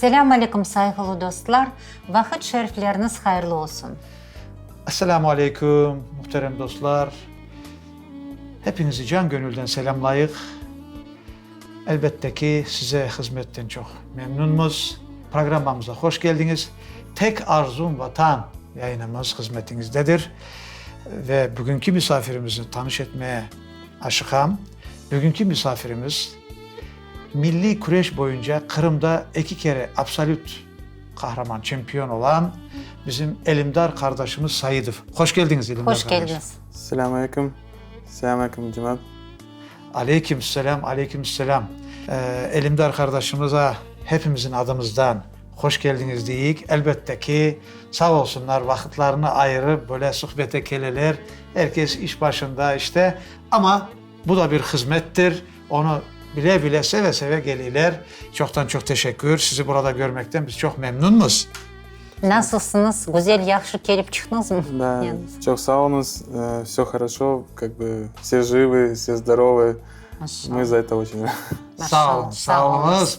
Selâm aleyküm, sayğılı dostlar! Vaqıt şerifleriniz hayırlı olsun! Esselamu aleyküm, muhterem dostlar! Hepinizi can gönülden selâmlayıq. Elbette ki, size hızmetten çoq memnunmız. Programmamıza hoş keldiñiz. Tek arzum Vatan yayınımız hızmetiñizdedir. Ve bugünki misafirimizni tanış etmeye aşıqam. Bugünki misafirimiz milliy küreş boyunca Qırımda eki kere absolüt qahraman, çempion olan bizim Elimdar qardaşımız Saidov. Hoş keldiñiz, Elimdar qardaş. Hoş keldiñiz. Selâm aleyküm. Selâm aleyküm, cemaat. Aleyküm selâm, aleyküm selâm. Elimdar qardaşımıza hepimizin adımızdan hoş keldiñiz deyik. Elbette ki, sağ olsunlar, vaqıtlarını ayırıp, böyle suhbete keleler. Er kes iş başında işte, amma bu da bir hızmettir. Onı bile-bile, seve-seve keleyler. Çoqtan-çoq teşekkür. Sizi burada görmekten biz çoq memnunmız. Nasılsıñız? Güzel, yahşı kelip çıqtıñızmı? Da, çoq sağ oluñız. Vse horoşo, kak bı, vse jivı, vse zdorovı. Mı za eto oçün radı. Sağ oluñ, sağ oluñız.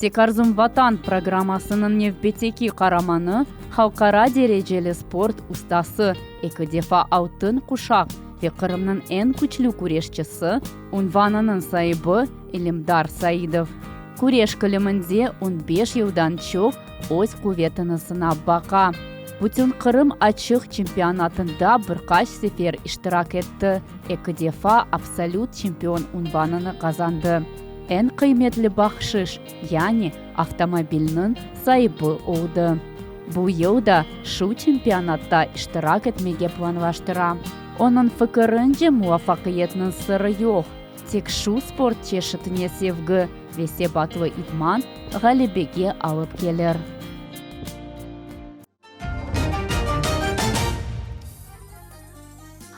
Tek arzum Vatan programmasınıñ nevbetteki qaramanı, halqara dereceli sport ustası, eki defa Altın quşaq ve Qırımnıñ eñ küçlü küreşçisi unvanınıñ saibi İlimdar Saidov. Küreş kiliminde on beş yıldan çoq öz quvetini sınap baqa. Bütünqırım açıq çempionatında bir qaç sefer iştirak etti, eki defa absolüt çempion unvanını qazandı. Eñ qıymetli bahşış, yani avtomobilniñ saibi oldı. Bu yıl da şu çempionatta iştirak etmege planlaştıra. Onıñ fikirince, muvafaqiyetniñ sırı yoq, tek şu sport çeşitine sevgi ve sebatlı idman ğalebege alıp kelir.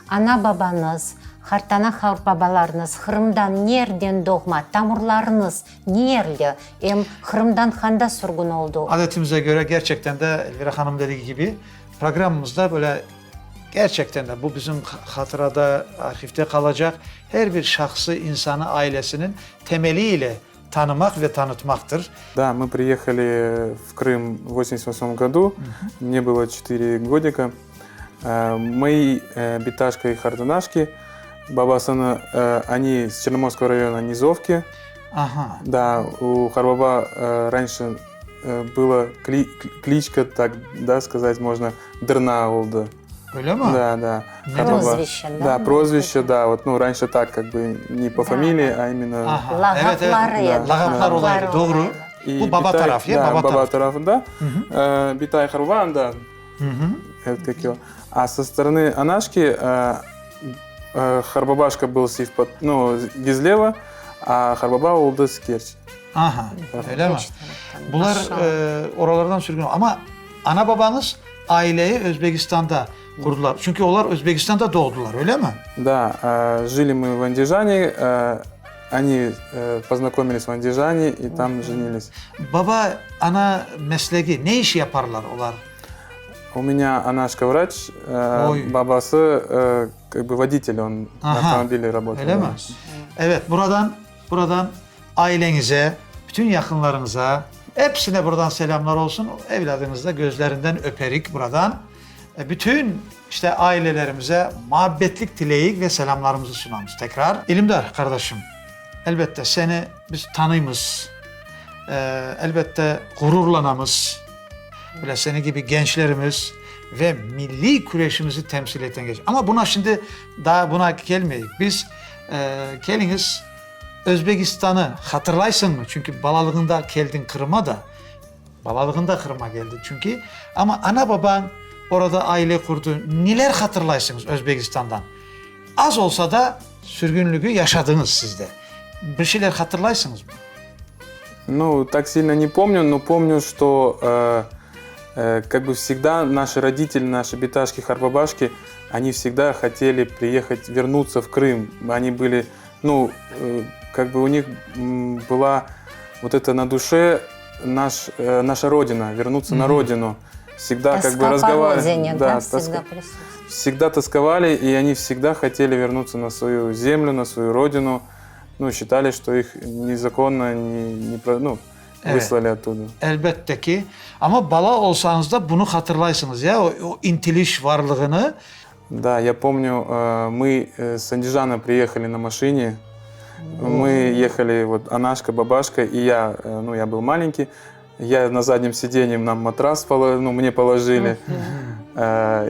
Ana-babañız, qartana-qartbabalarıñız Qırımdan nerden doğma, tamırlarıñız nerli, em Qırımdan qanda sürgün oldu? Adetimize köre, gerçekten de, Elvira hanım dedigi kibi, programmamızda böyle gerçekten de bu bizim hatırada, arhivde qalacaq her bir şahsı, insanı, ailesiniñ temeli ile tanımaq ve tanıtmaqtır. Да, мы приехали в Крым в 88 году, мне было 4 годика. Мои биташка и хардынашки, babasını, они с Черноморского района Низовки. Ага. Да, у Харбаба раньше было кличка, так, да, сказать можно, Дырна oldı. Öyle mi? Да, да. Прозвище, да? Да, прозвище, да. Вот, ну, раньше так, как бы, не по фамилии, а именно... Lağapları edi. Lağaplar ola edi, doğru. Bu baba taraf, ya? Baba baba tarafında. Bitay Harbaba anda. Evet, А со стороны Анашки Харбабашка был Сивпат, ну, Гизлева, а Хarbaba oldı с Керчи. Aha, öyle mi? Bular oralardan sürgün. Amma ana-babañız aileyi Özbekistanda qurdular. Çünki olar Özbekistanda doğdular, öyle mi? Da, жили мы в Андижане, они познакомились в Андижане и там женились. Baba, ana meslegi, ne iş yaparlar olar? У меня анашка врач, babası как бы водитель, он на автомобиле работает. Öyle mi? Evet, buradan, buradan aileñize, bütün yaqınlarıñıza, episine buradan selâmlar olsun. Evlâdıñızı da gözlerinden öperik buradan. Bütün, işte, ailelerimize muabbetlik tileyik ve selâmlarımızı sunamız tekrar. İlimdar qardaşım, elbette, seni biz tanıymız, elbette, ğururlanamız. Böyle seni kibi gençlerimiz ve milliy küreşimizi temsil eten genç. Amma buna şimdi daa buna kelmeyik. Biz, keliñiz, Özbekistanı hatırlaysıñmı? Çünki balalığıñda keldiñ Qırıma da. Balalığıñda Qırıma keldiñ çünki. Amma ana-babañ orada aile qurdı. Neler hatırlaysıñız Özbekistandan? Az olsa da sürgünligi yaşadıñız siz de. Bir şeyler hatırlaysıñızmı? Ну, так сильно не помню, но помню, что э, э, как бы всегда наши родители, наши биташки, харбабашки, они всегда хотели приехать, вернуться в Крым. Они были, ну, э, как бы у них была вот это на душе наш, э, наша родина, вернуться mm-hmm. на родину. Всегда Тоска как бы разговаривали. Родине, да, да, всегда, всегда тосковали, и они всегда хотели вернуться на свою землю, на свою родину. ну, считали, что их незаконно не, не, ну, выслали оттуда. Elbette ki. Amma bala olsañız da bunı hatırlaysıñız, ya, o, o ıntılış varlığını. Да, я помню, э, мы э, с Андижана приехали на машине. Мы ехали, вот Анашка, бабашка и я, э, ну, я был маленький. Я на заднем сиденье, нам матрас, ну, мне положили.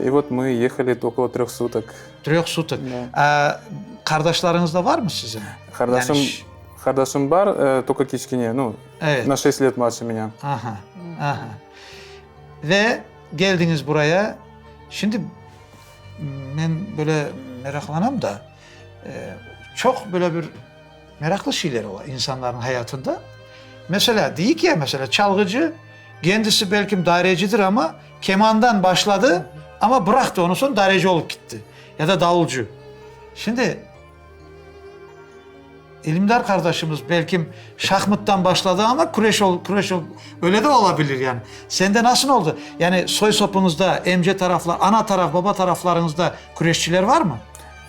И вот мы ехали около трех суток. Трех суток. Да. Qardaşlarıñız da var mı siziñ? Qardaşım, Yani qardaşım bar, только kiçkene, ну, Evet. на 6 лет младше меня. Aha, aha. Ve geldiñiz buraya. Şimdi men böyle meraqlanam da, çoq böyle bir meraqlı şeyler ola insanların hayatında. Mesela, deyik ya, mesela, çalğıcı, kendisi belkim dairecidir ama kemandan başladı, ama bıraqtı onı, soñ daireci olıp gitti. Ya da davulcı. Şimdi İlimdar qardaşımız belkim şahmattan başladı ama küreş ol, küreş ol, öyle de olabilir yani. Sende nasıl oldu? Yani soy sopuñızda, emce taraflar, ana taraf, baba taraflarıñızda küreşçiler var mı?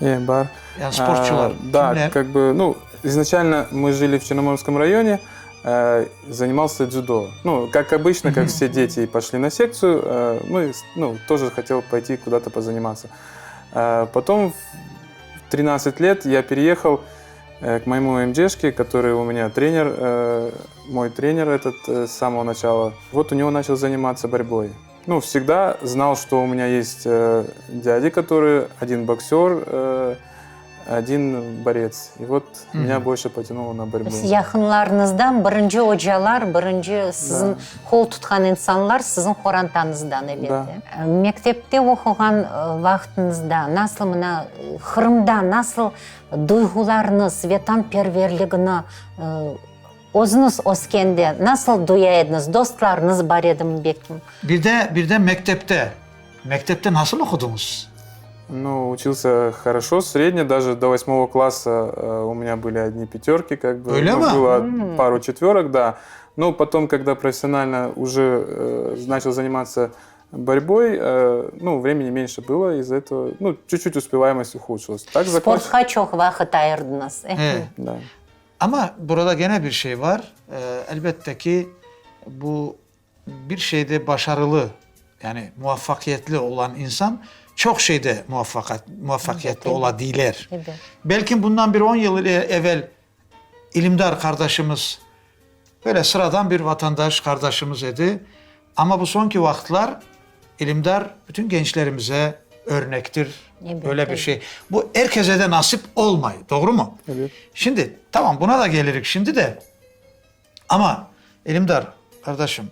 E, bar. Yani sportçular. А, да, Kimler? как бы, ну, изначально мы жили в Черноморском районе, э, занимался дзюдо. Ну, как обычно, как все дети пошли на секцию, э, мы, ну, тоже хотел пойти куда-то позаниматься. Э, потом в 13 лет я переехал э, к моему emcешке, который у меня тренер, э, мой тренер этот э, с самого начала. Вот у него начал заниматься борьбой. Ну, всегда знал, что у меня есть э, дяди, которые один боксер, э, один борец. И вот меня больше потянуло на борьбу. Yaqınlarıñızdan birinci ocalar, birinci siziñ qol tutqan insanlar siziñ qorantañızdan elbette. Да. Mektepte oquğan vaqtıñızda nasıl mına Qırımda nasıl duyğularıñız, vatanperverligini özüñiz öskende nasıl duya ediñiz? Dostlarıñız bar edimi belkim? Bir de, bir de mektepte. Mektepte nasıl oqudıñız? Ну, учился хорошо, средне, даже до восьмого класса э, у меня были одни пятерки, как бы. Öyle Ну, mi? было пару четверок, да. Но потом, когда профессионально уже э, начал заниматься борьбой, э, ну, времени меньше было, из-за этого, ну, чуть-чуть успеваемость ухудшилась. Так закончил. Sportqa çoq vaqıt ayırdıñız. Evet. Да. Ama burada gene bir şey var. Ee, elbette ki bu bir şeyde başarılı yani muvaffaqiyetli olan insan çoq şeyde muvaffakat, muvaffaqiyetli ola deyler. Evet. Belki bundan bir 10 yıl evvel İlimdar qardaşımız böyle sıradan bir vatandaş qardaşımız edi. Ama bu soñki vaqıtlar İlimdar bütün gençlerimize örnektir. Evet, Böyle bir evet. şey. Bu herkese de nasip olmay. Doğru mu? Evet. Şimdi tamam buna da gelirik şimdi de. Ama İlimdar qardaşım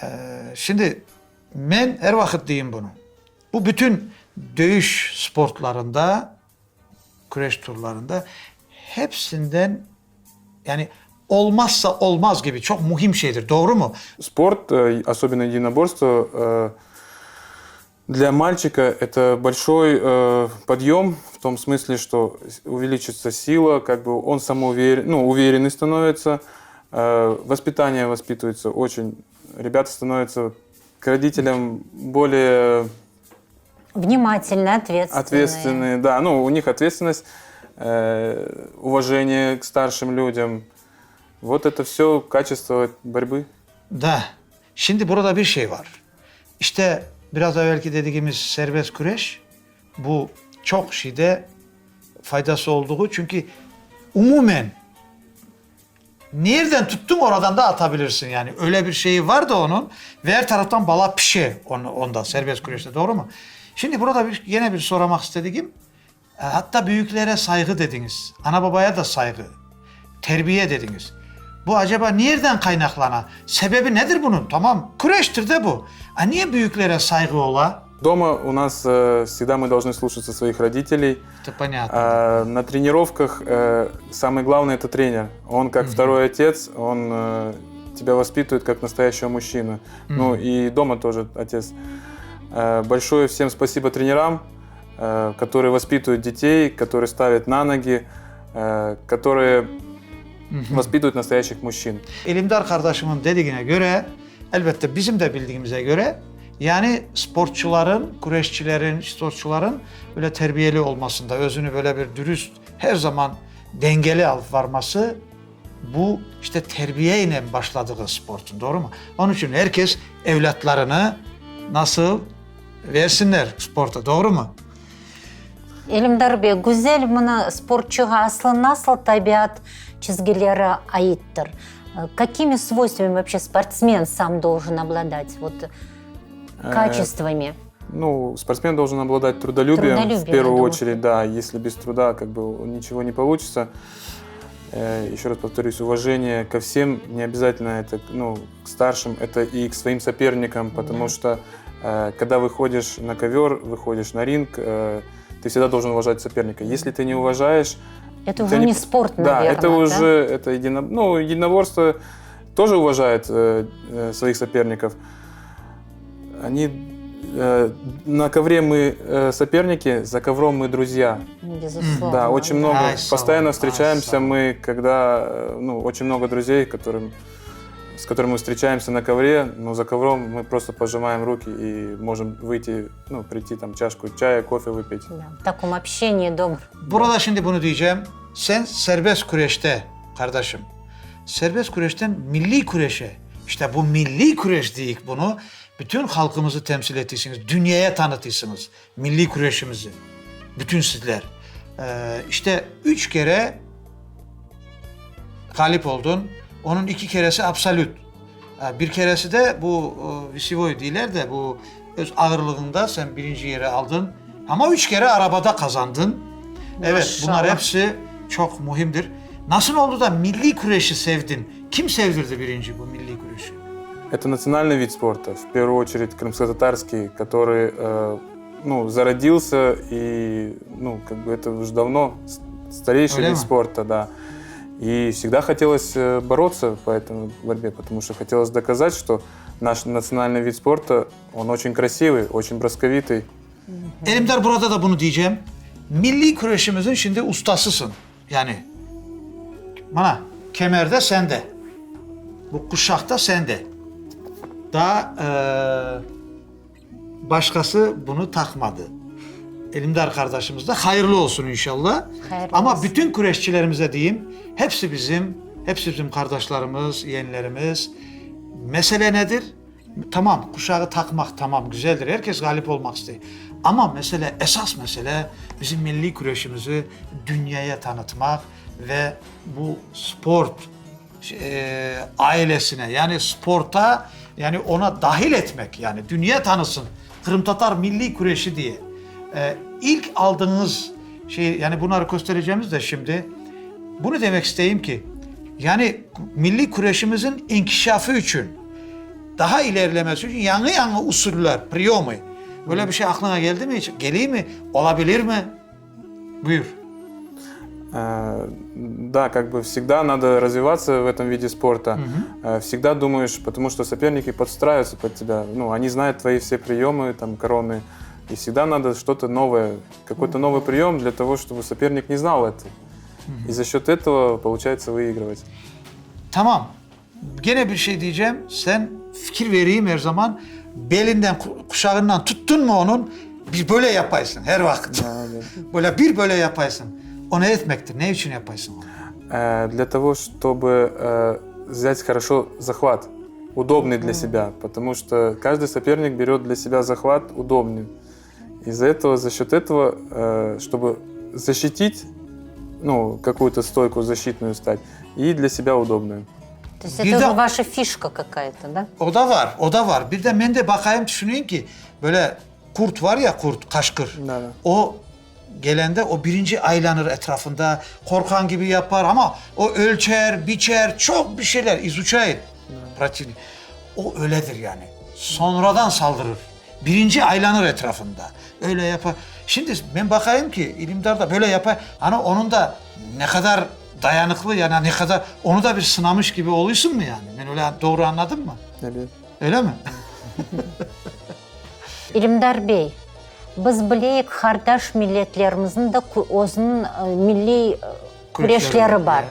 e, şimdi men er vaqıt deyim bunı. Bu bütün dövüş sportlarında, küreş turlarında hepsinden yani olmazsa olmaz gibi çok mühim şeydir. Doğru mu? Спорт, э, особенно единоборство, э, для мальчика это большой э, подъем в том смысле, что увеличится сила, как бы он самоуверен, ну, уверенный становится, э, воспитание воспитывается очень, ребята становятся к родителям более Внимательно, ответственные. ответственные, да, ну, у них ответственность, э, уважение к старшим людям. Вот это все качество борьбы. Da. Şimdi burada bir şey var. İşte biraz evvelki dediğimiz serbest küreş bu çok şeyde faydası olduğu çünkü umumen nereden tuttun oradan da atabilirsin yani. Öyle bir şeyi var da onun ve her taraftan bala pişe onu, onda serbest küreşte doğru mu? Şimdi burada bir, yine bir soramak istediğim e, hatta büyüklere saygı dediniz. Ana babaya da saygı. Terbiye dediniz. Bu acaba nereden kaynaklana? Sebebi nedir bunun? Tamam küreştir de bu. A niye büyüklere saygı ola? Дома у нас э, всегда мы должны слушаться своих родителей. Это понятно. А, на тренировках э, самое главное это тренер. Он как второй отец, он э, тебя воспитывает как настоящего мужчину. Ну и дома тоже отец. Э, большое всем спасибо тренерам, э, которые воспитывают детей, которые ставят на ноги, э, которые воспитывают настоящих мужчин. İlimdar kardeşimin dediğine göre, elbette bizim de bildiğimize göre, yani sportçuların, güreşçilerin, sportçuların böyle terbiyeli olmasında, özünü böyle bir dürüst, her zaman dengeli alıp varması bu işte terbiye ile başladığı sportun, doğru mu? Onun için herkes evlatlarını nasıl versinler sporta, doğru mu? Elimdar bey, güzel mına sportçuğa aslı nasıl tabiat çizgileri aittir? Kakimi svoystvami вообще спортсмен сам должен обладать? Вот качествами. Ну, спортсмен должен обладать трудолюбием, Трудолюбием, в первую я думаю, очередь, да. Если без труда, как бы ничего не получится. Э, Еще раз повторюсь, уважение ко всем, не обязательно это, ну, к старшим, это и к своим соперникам, потому что э, когда выходишь на ковер, выходишь на ринг, э, ты всегда должен уважать соперника. Если ты не уважаешь, Это ты уже не спорт, да, наверное, это да? уже это едино, ну, единоборство тоже уважает э, э, своих соперников. Они э, на ковре мы э, соперники, за ковром мы друзья. Безусловно. Да, очень много. Ай, Постоянно салам, встречаемся ай, салам. мы, когда э, ну, очень много друзей, которым, с которыми мы встречаемся на ковре, но за ковром мы просто пожимаем руки и можем выйти, ну, прийти там чашку чая, кофе выпить. Да, в таком общении добром. Burada şimdi bunu diyeceğim. Sen serbest güreşte kardeşim. Serbest güreşten milli güreşe. İşte bu milli güreş deyik bunu. Bütün halkımızı temsil ettiysiniz. Dünyaya tanıtıyorsunuz milli güreşimizi. Bütün sizler. Ee, işte üç kere galip oldun. Onun iki keresi absolut. Ha, Bir keresi de bu e, Visivoy değiller de bu öz ağırlığında sen birinci yeri aldın. Ama üç kere arabada kazandın. Evet bunlar Maşallah. hepsi çok mühimdir. Nasıl oldu da milli güreşi sevdin? Kim sevdirdi birinci bu milli güreşi? Это национальный вид спорта, в первую очередь крымско-татарский, который э, ну, зародился и, ну, как бы это уже давно с- старейший Время. вид спорта, да. И всегда хотелось э, бороться по этому борьбе, потому что хотелось доказать, что наш национальный вид спорта, он очень красивый, очень бросковитый. Elimdar burada da bunu diyeceğim. Milli güreşimizin şimdi ustasısın. Yani bana kemerde sende. Bu kuşakta sende. Daha eee, başkası bunu takmadı. Elimdar kardeşimiz de hayırlı olsun inşallah. Hayırlı Ama olsun. bütün güreşçilerimize diyeyim, hepsi bizim, hepsi bizim kardeşlerimiz, yeğenlerimiz. Mesele nedir? Tamam, kuşağı takmak tamam güzeldir. Herkes galip olmak istiyor. Ama mesele, esas mesele bizim milli güreşimizi dünyaya tanıtmak ve bu sport e, ailesine yani sporta yani ona dahil etmek yani dünya tanısın Kırım Tatar milli güreşi diye. E, ilk aldığınız şey yani bunları göstereceğimiz de şimdi bunu demek isteyeyim ki yani milli güreşimizin inkişafı için daha ilerlemesi için yanı yanı usuller, priyomu. Böyle bir şey aklına geldi mi hiç? Geliyor mi? Olabilir mi? Buyur. Э, Да, как бы всегда надо развиваться в этом виде спорта. Э, Всегда думаешь, потому что соперники подстраиваются под тебя. Ну, они знают твои все приемы, там, короны. И всегда надо что-то новое, какой-то новый прием для того, чтобы соперник не знал это. И за счет этого получается выигрывать. Tamam. Gene bir şey diyeceğim. Sen fikir vereyim her zaman. Belinden, ku- kuşağından tuttun mu onun bir böyle yapaysın her vakit. Böyle bir böyle yapaysın. O ne etmektir? Ne için yapaysın onu? Э, Для того, чтобы э, взять хорошо захват, удобный для себя, потому что каждый соперник берет для себя захват удобный. Из-за этого, за счет этого, э, чтобы защитить, ну, какую-то стойку защитную стать, и для себя удобную. То есть Bir это de- уже ваша фишка какая-то, да? O da var, o da var. Bir de ben de bakayım düşüneyim ki böyle kurt var ya kurt, kaşkır. Da, da. O gelende o birinci aylanır etrafında, korkan gibi yapar ama o ölçer, biçer, çok bir şeyler izuçayır. Pratiğini. O öyledir yani. Sonradan saldırır. Birinci aylanır etrafında. Öyle yapar. Şimdi ben bakayım ki ilimdar da böyle yapar. Hani onun da ne kadar dayanıklı yani ne kadar onu da bir sınamış gibi oluyorsun mu yani? Ben öyle doğru anladım mı? Evet. Öyle mi? İlimdar bey, biz bileyik qardaş milletlerimizniñ de kü- özüniñ e, milliy e, Küreşleri küreşleri var, bar.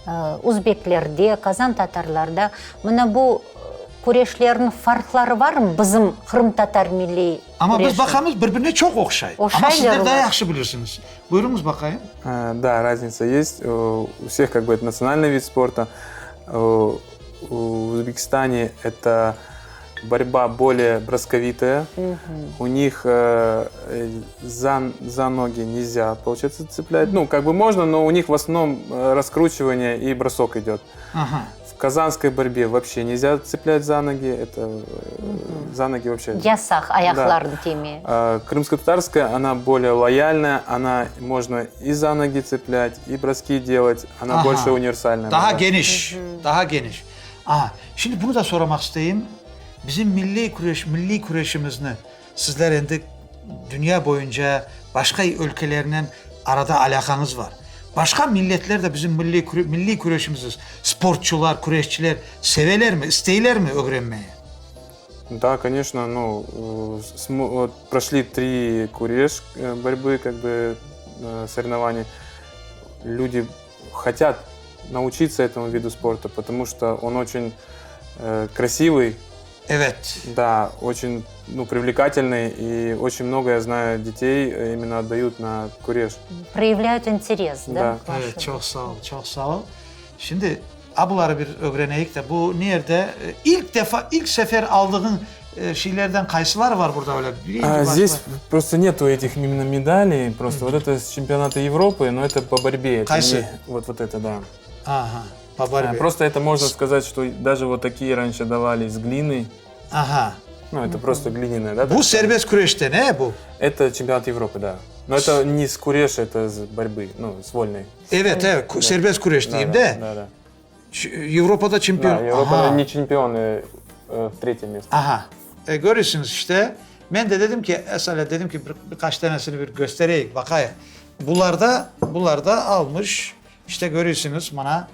E, Uzbeklerde, qazan tatarlarda. Mına bu e, Küreşlerniñ farqları varmı bizim qırımtatar milliy Amma biz küreşi? baqamız, bir-birine çoq oqşay. Amma Oşaylar sizler daa olar. yahşı bilirsiñiz. Buyurıñız baqayım. Да, разница есть. У всех как бы это национальный вид спорта. В Узбекистане это борьба более бросковитая. У них за, за ноги нельзя, получается, цеплять. Ну, как бы можно, но у них в основном раскручивание и бросок идет. Ага. В казанской борьбе вообще нельзя цеплять за ноги. Это за ноги вообще. Yasaq ayaqlarnı tiyme. Крымско-татарская, она более лояльная, она можно и за ноги цеплять, и броски делать, она Ага. больше универсальная. Daha борьба. geniş, daha geniş. Aha, şimdi bunu da soramaq isteyim. Bizim milliy küreş, milliy küreşimizni sizler endi dünya boyunca başqa ülkelernen arada alâqañız bar. Başqa milletler de bizim milliy milliy küreşimizni, sportçular, küreşçiler sevelermi, isteylermi ögrenmeye? Да, конечно, ну, вот прошли три куреш борьбы, как бы, соревнований. Люди хотят научиться этому виду спорта, потому что он очень красивый, Evet. да, очень, ну, привлекательный, и очень много, я знаю, детей именно отдают на куреш. Проявляют интерес, да? Да. к вашему? Evet, çoq sağ ol, çoq sağ ol. Şimdi abuları bir ögreneyik de bu nerede? İlk defa, ilk sefer aldığın şeylerden qaysıları var burada öyle? Birinci А, başla. здесь просто нету этих именно медалей, просто вот это с чемпионата Европы, но это по борьбе. Это Qaysı? не- вот, вот это, да. Aha, по борьбе. Просто это можно сказать, что даже вот такие раньше давали из глины. Aha. Ну, это просто глиняная, да? Bu так serbest küreşten, e bu? Это чемпионат Европы, да. Но это не с куреша, это с борьбы, ну, с вольной. Evet, evet, serbest küreş Да, diyeyim да, de. Да, да. Avropada çempion. Да, Европа Aha. не чемпионы, в третье место. Aha. E, görüyorsunuz işte. Ben de dedim ki, Esal'e dedim ki bir, birkaç tanesini bir göstereyik, bakayım. Bunlar da, bunlar da almış. İşte görüyorsunuz bana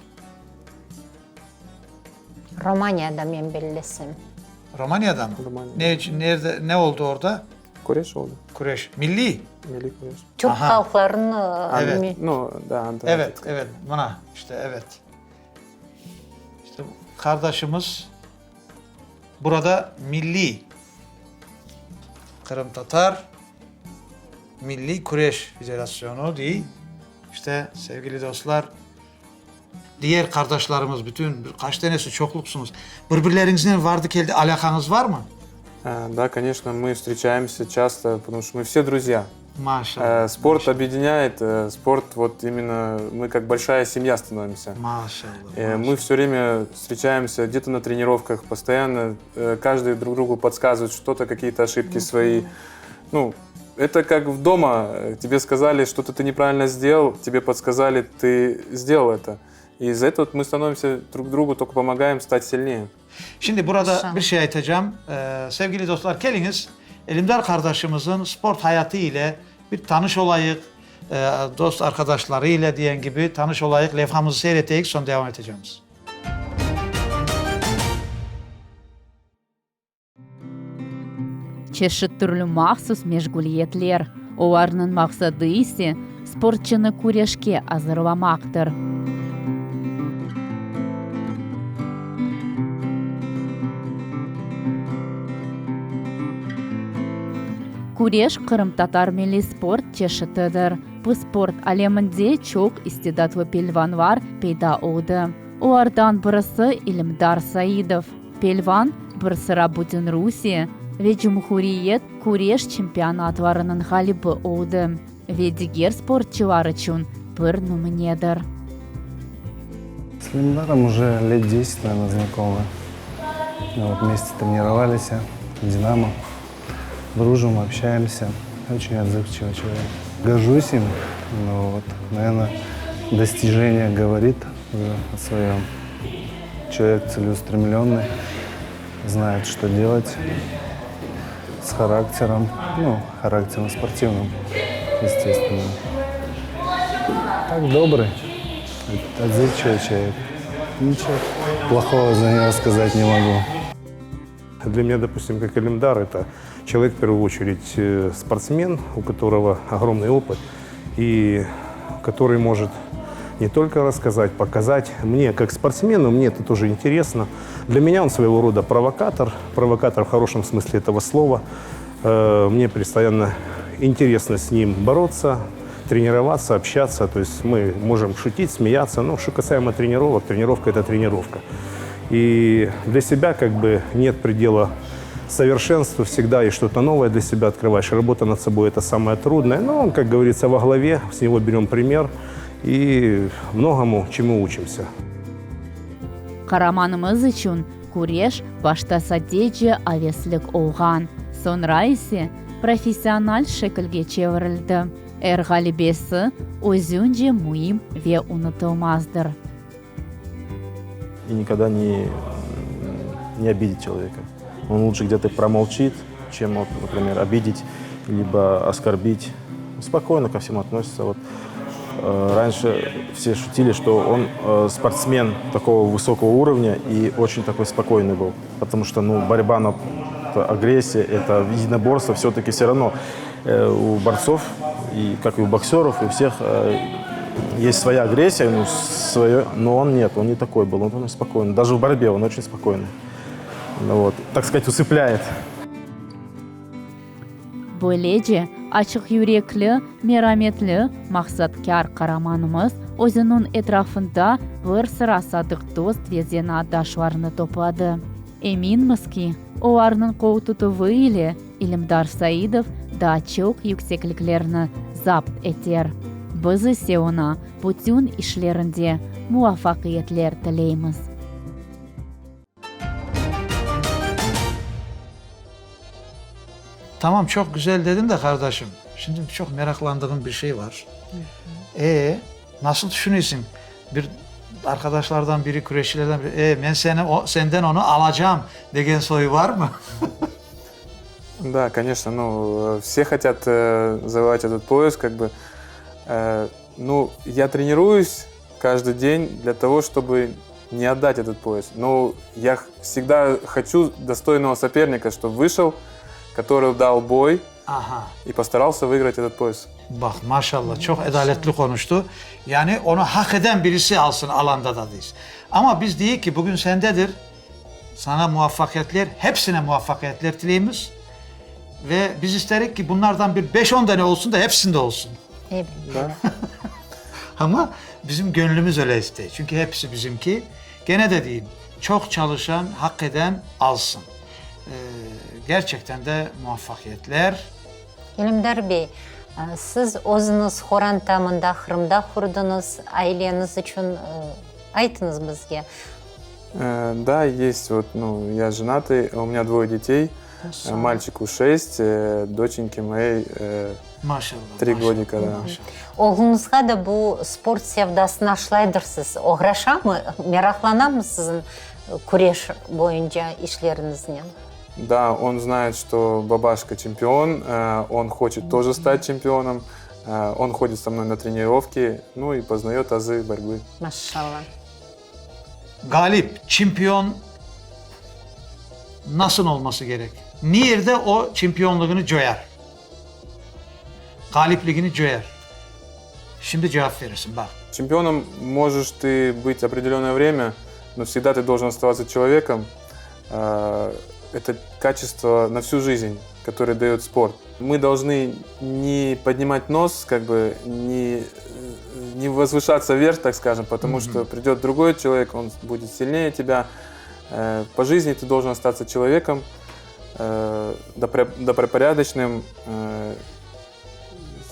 Romaniyada men bellesem. Romanya'da mı? Romanya. Ne için, nerede, ne oldu orada? Kureş oldu. Küreş. Milli. Milli kureş. Türk Aha. halqlarını Evet. mi- Ну, да, Антон. Evet, evet. Bana işte evet. İşte kardeşimiz burada milli Kırım Tatar Milli Küreş Federasyonu değil. İşte sevgili dostlar, diğer kardeşlerimiz bütün kaç tanesi çokluksunuz. Birbirlerinizle vardı keldi alakanız var mı? Да, конечно, мы встречаемся часто, потому что мы все друзья. Maşallah. Спорт объединяет, спорт вот именно мы как большая семья становимся. Maşallah. Мы все время встречаемся где-то на тренировках, постоянно каждый друг другу подсказывает что-то, какие-то ошибки свои. Ну, это как в дома, тебе сказали, что-то ты неправильно сделал, тебе подсказали, ты сделал это. И из-за этого мы становимся друг другу, только помогаем стать сильнее. Şimdi burada Maşallah. bir şey aytacağım. Ee, sevgili dostlar keliniz Elimdar kardeşimizin sport hayatı ile bir tanış olayık. Ee, dost arkadaşları ile diyen gibi tanış olayık. Levhamızı seyreteyik sonra devam edeceğiz. Çeşit türlü mahsus meşğuliyetler, olarnıñ maqsadı ise sportçunı küreşke azırlamaqtır. Küreş qırımtatar milliy sport çeşitidir. Bu sport aleminde çoq istidatlı pelvanlar peyda oldı. Olardan birisi İlimdar Saidov. Pelvan bir sıra Bütünrusiye ve cumhuriyet küreş çempionatlarınıñ ğalibi oldı ve diger sportçular içün bir nümünedir. С Элимдаром уже лет 10, наверное, знакомы. Вот, вместе тренировались в «Динамо». Дружим, общаемся. Очень отзывчивый человек. Горжусь им. Но вот, наверное, достижение говорит уже о своем. Человек целеустремленный, знает, что делать, с характером, ну, характером спортивным, естественно. Так добрый, отзывчивый человек. Ничего плохого за него сказать не могу. Для меня, допустим, как Элимдар, это человек, в первую очередь, спортсмен, у которого огромный опыт и который может Не только рассказать, показать. Мне, как спортсмену, мне это тоже интересно. Для меня он своего рода провокатор, провокатор в хорошем смысле этого слова. Э, мне постоянно интересно с ним бороться, тренироваться, общаться. То есть мы можем шутить, смеяться. Но что касаемо тренировок, тренировка – это тренировка. И для себя как бы нет предела совершенству всегда и что-то новое для себя открываешь. Работа над собой – это самое трудное. Но он, как говорится, во главе, с него берем пример и многому чему учимся. Qaramanımız içün küreş başta sadece aveslik olğan, soñra ise professional şekilge çevirildi. Er ğalebesi özünce müim ve unutılmazdır. И никогда не, не обидеть человека. Он лучше где-то промолчит, чем, вот, например, обидеть, либо оскорбить. Спокойно ко всему относится. Вот, э, раньше все шутили, что он э, спортсмен такого высокого уровня и очень такой спокойный был. Потому что, ну, борьба на это агрессия, это единоборство все-таки все равно э, у борцов, и как и у боксеров, и у всех э, есть своя агрессия, ну, свое, но он нет, он не такой был, он, он спокойный. Даже в борьбе он очень спокойный. Ну, вот, так сказать, усыпляет. Böylece, açıq yürekli, merametli, maqsatkâr qaramanımız özüniñ etrafında bir sıra sadıq dost ve zenaatdaşlarını topladı. Eminmiz ki, olarnıñ qol tutuvı ile İlimdar Saidov daa çoq yüksekliklerni zapt eter. Biz ise oña bütün işlerinde muvafaqiyetler tileymiz. Tamam çoq güzel dedin de qardaşım, şimdi çoq meraqlandığım bir şey var. E, nasıl tüşünesiñ, bir arqadaşlardan biri, küreşçilerden biri, e, men seni, senden onı alacam degen soyu barmı? Да, конечно, ну, все хотят э, завоевать этот пояс, как бы. Э, ну, я тренируюсь каждый день для того, чтобы не отдать этот пояс. Но я всегда хочу достойного соперника, чтобы вышел, который дал бой Aha. и постарался выиграть этот пояс. Baq, maşallah, çoq adaletli qonuştı. Yani onı haq eden birisi alsın alanda da deysiz. Amma biz deyik ki, bugün sendedir, saña muvafaqiyetler, hepsine muvafaqiyetler tileymiz. Ve biz isterik ki, bunlardan bir beş-on dane olsun da, hepsinde olsun. Ebet. Amma bizim gönlümiz öyle istey. Çünki hepsi bizimki. Gene de deyim, çoq çalışan, haq eden alsın. Gerçekten de muvafaqiyetler. İlimdar bey, siz özüñiz qoranta mında Qırımda qurdıñız, aileñiz içün aytıñız bizge. Да, есть вот, ну, я женатый, у меня двое детей. Мальчику шесть, доченьке моей Maşallah, три maşallah, годика, да. maşallah. Oğluñızğa da bu sport sevdasını aşlaydırsız. Oğraşamı, meraqlanamı siziñ küreş boyunca işleriñiznen? Да, он знает, что бабашка чемпион, он хочет тоже стать чемпионом, он ходит со мной на тренировки, ну и познает азы борьбы. Maşallah. Ğalip, çempion nasıl olması kerek? Ne yerde o çempionlığını coyar? Ğalipligini coyar? Şimdi cevap verirsiñ, baq. Чемпионом можешь ты быть определенное время, но всегда ты должен оставаться человеком. Это качество на всю жизнь, которое дает спорт. Мы должны не поднимать нос, как бы не, не возвышаться вверх, так скажем, потому что придет другой человек, он будет сильнее тебя. По жизни ты должен остаться человеком, добропорядочным,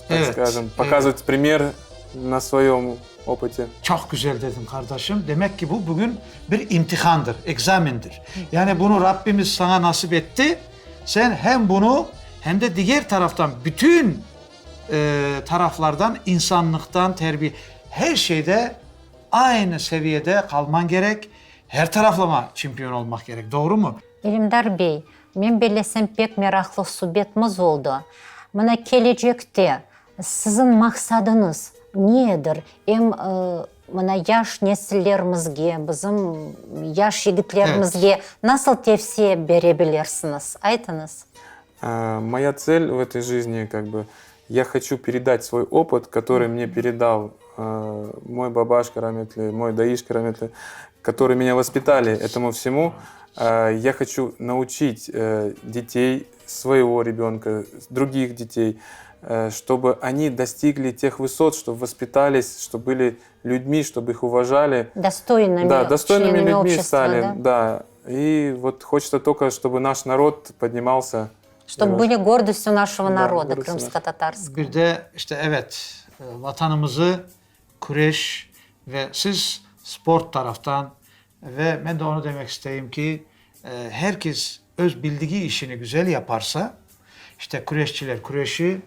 так Evet, скажем, показывать пример на своем опыте. Çoq güzel dediñ, qardaşım. Demek ki, bu bugün bir imtihandır, ekzamendir. Yani bunı Rabbimiz saña nasip etti, sen hem bunı, hem de diger taraftan bütün taraflardan, insanlıqtan, terbiye, her şeyde aynı seviyede qalmañ kerek, her taraflama çempion olmaq kerek, doğrumı? İlimdar bey, men bellesem pek meraqlı subetimiz oldı. Mına kelecekte siziñ maqsadıñız nedir? Em mına yaş nesillerimizge, bizim yaş yigitlerimizge nasıl tevsiye bere bilirsiñiz? Aytıñız. Моя цель в этой жизни, как бы. Я хочу передать свой опыт, который мне передал э, мой бабашка rahmetli, мой dayışka rahmetli, которые меня воспитали этому всему. Э, я хочу научить э, детей, своего ребенка, других детей, э, чтобы они достигли тех высот, чтобы воспитались, чтобы были людьми, чтобы их уважали. Достойными Да, достойными членами людьми общества, стали. да? Да. И вот хочется только, чтобы наш народ поднимался. Чтобы И были гордостью нашего Да, народа гордостью крымско-татарского. Bir de işte evet e, vatanımızı küreş ve siz sport taraftan ve ben de onu demek isteyim ki e, herkes öz bildiği işini güzel yaparsa işte küreşçiler küreşi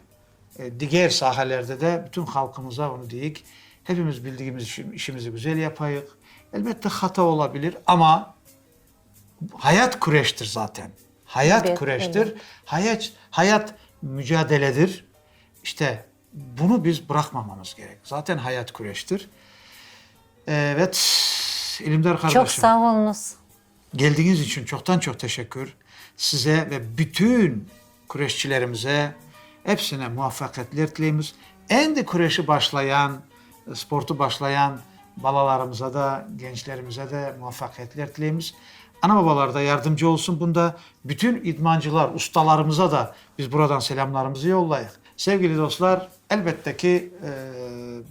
e, diğer sahelerde de bütün halkımıza onu deyik. Hepimiz bildiğimiz işi- işimizi güzel yapayık. Elbette hata olabilir ama hayat küreştir zaten. Hayat Evet, küreştir. Hayat hayat mücadeledir. İşte bunu biz bırakmamamız gerek. Zaten hayat küreştir. Evet, İlimdar kardeşim. Çoq sağ oluñız. Geldiğiniz için çoktan çok teşekkür. Size ve bütün küreşçilerimize hepsine muvaffakiyetler dileyimiz. En de küreşi başlayan, sportu başlayan balalarımıza da, gençlerimize de muvaffakiyetler dileyimiz. Ana babalar da yardımcı olsun bunda. Bütün idmancılar, ustalarımıza da biz buradan selamlarımızı yollayık. Sevgili dostlar, elbette ki e,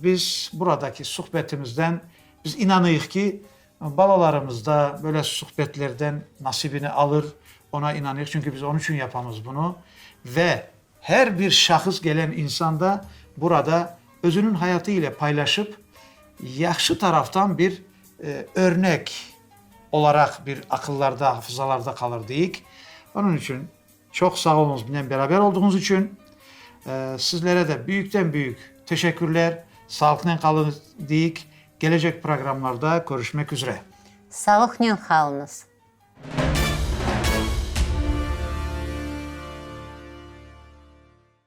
biz buradaki sohbetimizden biz inanıyık ki balalarımız da böyle sohbetlerden nasibini alır, ona inanıyor. Çünkü biz onun için yapamız bunu. Ve her bir şahıs gelen insan da burada özünün hayatı ile paylaşıp yaxşı taraftan bir e, örnek olarak bir akıllarda, hafızalarda kalır deyik. Onun için çok sağ olunuz bizimle beraber olduğunuz için. Ee, sizlere de büyükten büyük teşekkürler. Sağlıkla kalın deyik. Gelecek programlarda görüşmek üzere. Sağlıqnen qalıñız.